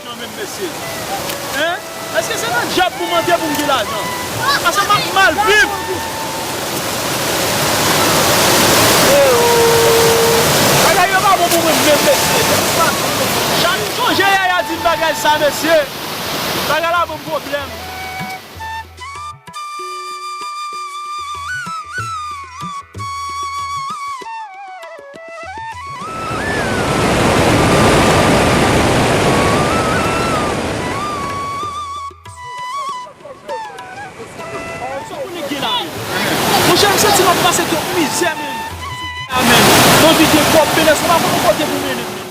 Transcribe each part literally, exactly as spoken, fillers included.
Jan menm, mesye. Hein? Èske se nan djab pou m antre pou m gen lajan? Paske m ap mal viv. Bagay yo pa bon pou mwen menm, mesye. Chak m sonje Yaya di m bagay sa, mesye. Bagay la ban m pwoblèm. Monchè, m santi m ap pase twòp mizè, men. Amèn. M anvi gen kòb, men èske w pa konn yon kote pou mennen m, men?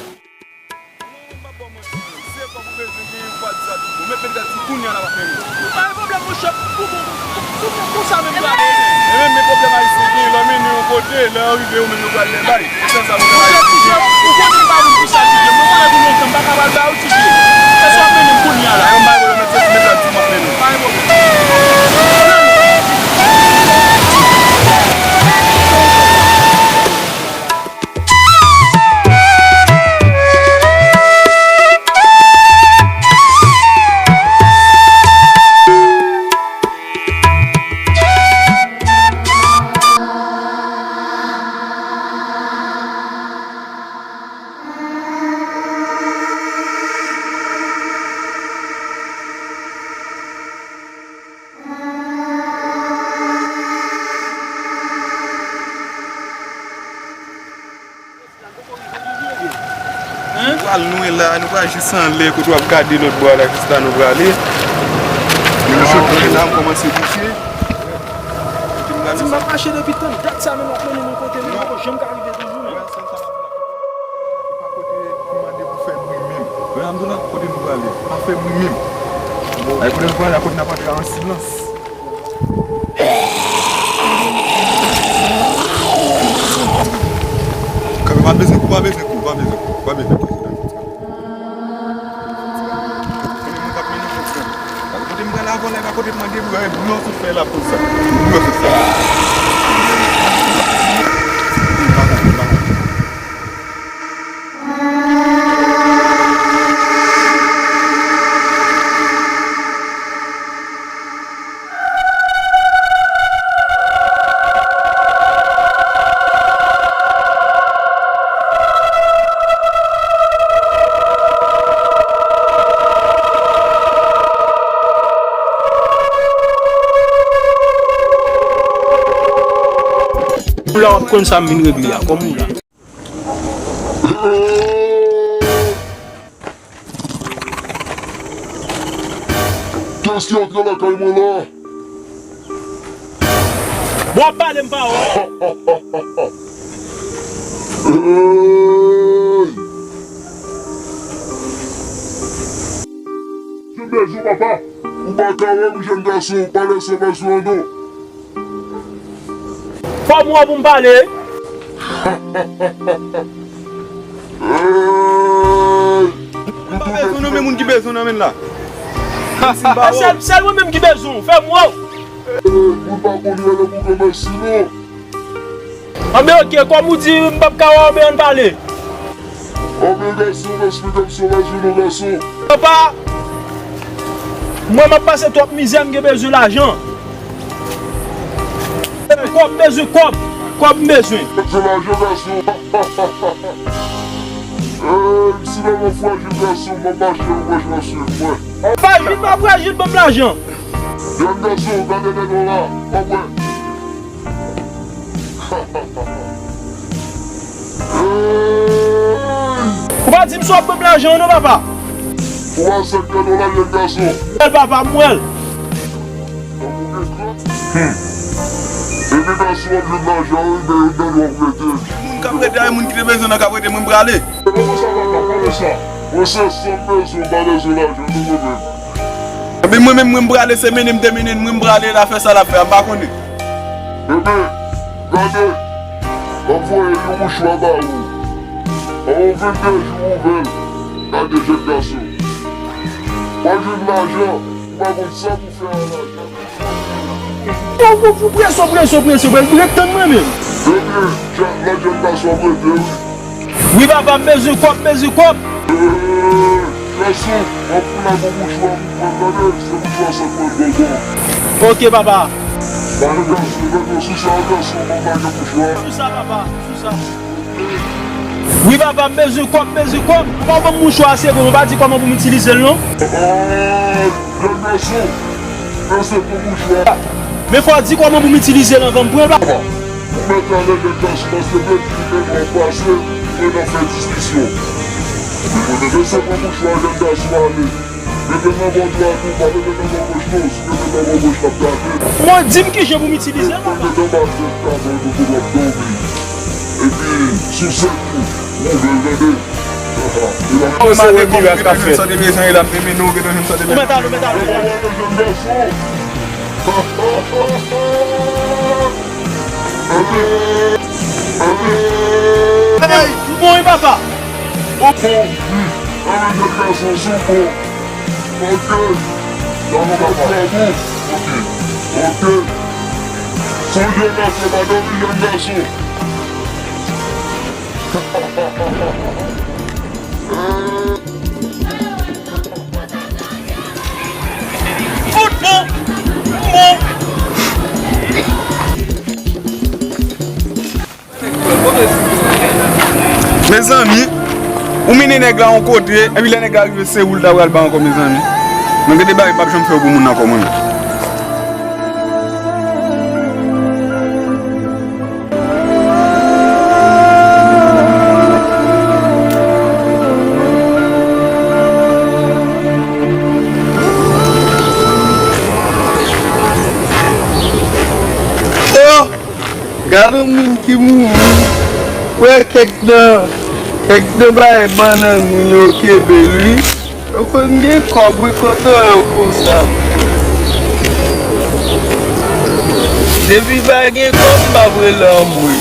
M ap ba w manti, se kòb ou bezwen genyen, ou pa di sa tou bon. Men pèdi sa ti kounye a la w ap mennen. Pa gen pwoblèm, monchè. Pou, pou, pou, pou, pou sa menm, m prale. E menm, men pwoblèm ayisyen genyen, lè w mennen yon kote, lè yo rive, ou menm yo pral men bay. Se sa pwoblèm ayisyen genyen. Ou konnen m pa moun pou sa, Ti J. Mwen konnen pou lontan, m pa ka pral ba ou, Ti J. Èske w ap mennen m kounye a la? Mwen pa gen pwoblèm, men se ti men la di m ap mennen w. Pa gen pwoblèm. Nou pral lwen la, nou pral jis anlè kote w ap gade lòt bò a la, jis la nou prale. Men nou sot lwen la, m kòmanse bouje. Epi m prale. Ti m ap mache depi tann dat sa, men w ap mennen m yon kote, men m poko janm ka rive toujou, men. Wè, se sa m ap la. E pa kote pou mande pou fè bri menm. Wè, m di w la, kote nou prale, pa fè bri menm. Ay, kote nou prale, a kote n ap antre an silans. Kanpe, pa bezwen kou, pa bezwen kou, pa bezwen kou, pa bezwen kou. Kote m prale a vòlè, pa kote m mande pou, e bri w sot fè la pou sa. Bri w sot fè la. Ou la w ap konn sa m vin regle a, kòm ou la. Kiyès ki antre lakay mwen la? Bon, w ap pale m pawòl. Hey! Jèn gason, papa, ou pa ka wè m, jèn gason, pa lèse mazo an do. Fò m wè w pou m pale. Hey! M pa bezwen w non, men moun ki bezwen w nan men l la. Menm si m pa wè w. Sèl, sèl mwen menm ki bezwen w. Fè m wè w. Hey, moun pa konn rele pou granmèsi non. Anben, oke, kòm ou di, m p ap ka wè w, anben, ann pale. Anben, gason, respè m sou lavi nou, gason. Papa, mwen, m ap pase twòp mizè, m gen bezwen lajan. Kòb, m bezwen kòb. Kòb, m bezwen. Bezwen lajan, gason. Ey, m si nèman frajil, gason, m ap mache, ou wè jan swiv mwen. Frajil, pa frajil, ban m lajan. Jèn gason, gade nèg la, w ap wè. Ou pa di m si w ap ban m lajan an non, papa. Ou pa sèk nan lajan, gason. Bèl papa, m wè l. Hmm. Epi gason ap jwenn lajan, wi, men yon nan w ap rete. Moun k ap rete a, moun ki te bezwen nan k ap rete, mwen m prale. Kòman sa, papa? Kòman sa? Mwen se san bezwen, pa bezwen lajan, nou konprann. Ebyen, mwen menm, mwen m prale, se mennen m te mennen, mwen m prale, l a fè sa l ap fè a, m pa konnen. Ebyen, gade, m ap voye yon mouchwa ba ou. An yon venndez jou ouvè l. Gade, jèn gason. W a jwenn lajan, ou pa konn sa pou fè a lajan. Ou, ou, ou prese, prese, prese, prese, ret tann mwen menm. Ebyen, jan, la jèn gason ap rete, wi. Wi, papa, m bezwen kòb, m bezwen kòb. Ebyen, Gason, w ap fout la gon mouchwa pou mwen, tande? Se mouchwa sa k mwen bòbò. Ok, papa. Mwen gason, mwen gason, sou sa, gason, mwen pa gen mouchwa. Sou sa, papa, sou sa. Wi, papa, m bezwen kòb, m bezwen kòb. Papa, ban m mouchwa a, se bon, ou pa di kòman pou m itilize l, non? Ah, jèn gason, men se pou mouchwa. Men fò w di kòman pou m itilize l anvan m pran l, papa. Ou mèt ale, jèn gason, paske menm ki menm w ap pase, mwen nan fè diskisyon. Mwen te se pran mouchwa, jèn gason, ale. Mete nan bò dwat ou, pa mete nan bò goch non, si w mete nan bò goch l ap gate. Mwen di m kijan pou m itilize l, papa. Mete nan bò dwat ou, w ap dòmi. Epi, sou sèt ou, ou ouvè l, tande. Ou mande kòm ou gentan jwenn san de mil jan e la, m te mennen w gentan jwenn san de mil. Ou mèt ale, ou mèt ale, ou mèt ale. Anmwey, m bon wi, papa. Ou bon, wi. Anmwey, jèn gason, sou bon. Ok. Bravo, papa. Bravo. Ok. Ok. Sonje, gason, pa dòmi, jèn gason. Fout bon! Bon! Mezanmi, ou mennen nèg la yon kote, epi lè nèg la rive, se ou l ta pral bay ankò, mezanmi. Mwen gen de bagay m p ap janm fè yo pou moun nan ankò, mwen menm. Oh! Gade yon moun ki mouri. Wè kèk nan, kèk nan bagay bannann moun yo kenbe l, wi. Yo konn gen kòb, wi, kontan yo konsa. Depi pa gen kòb, m ap rele anmwe.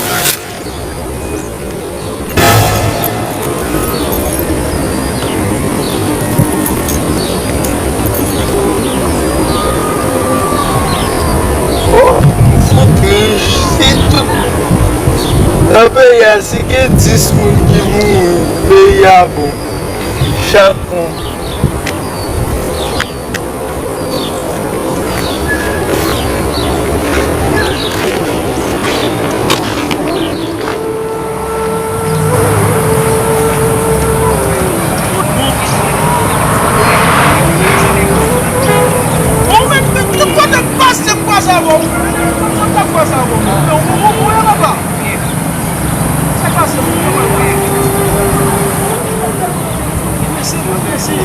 Oh, se trich, si tout nan peyi a, si gen dis moun ki mouri, peyi a bon. Chak moun. Bon, men, men, men, kote m pase, m kwaze avè w. Kote m kwaze avè w. Ou, ou, ou, ou, papa. Sa pase, m kwaze avè w. Mèsi, mèsi.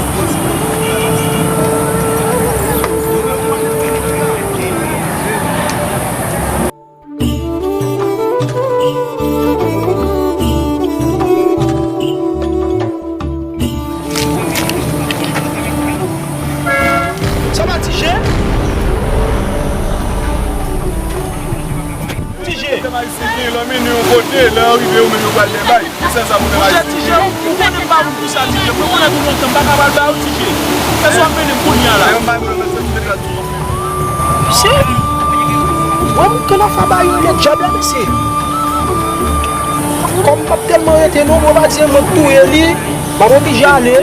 Sa va, Ti Je? Ti Je. Lè m isi, lè m vini yon kote, lè yo rive, yo menm yo pral dèbay. Monchè, Ti Je, ou, ou konnen m pa moun konsa, Ti Je. Mwen konnen pou lontan, m pa ka pral ba ou, Ti Je. Kiyès w ap mennen m kounye a la? Mesye, wè moun ke nan fè ba yo lòt djab la, mesye. Kòm m p ap tèlman rete non, mwen pa di mwen touye li, m ap oblije ale.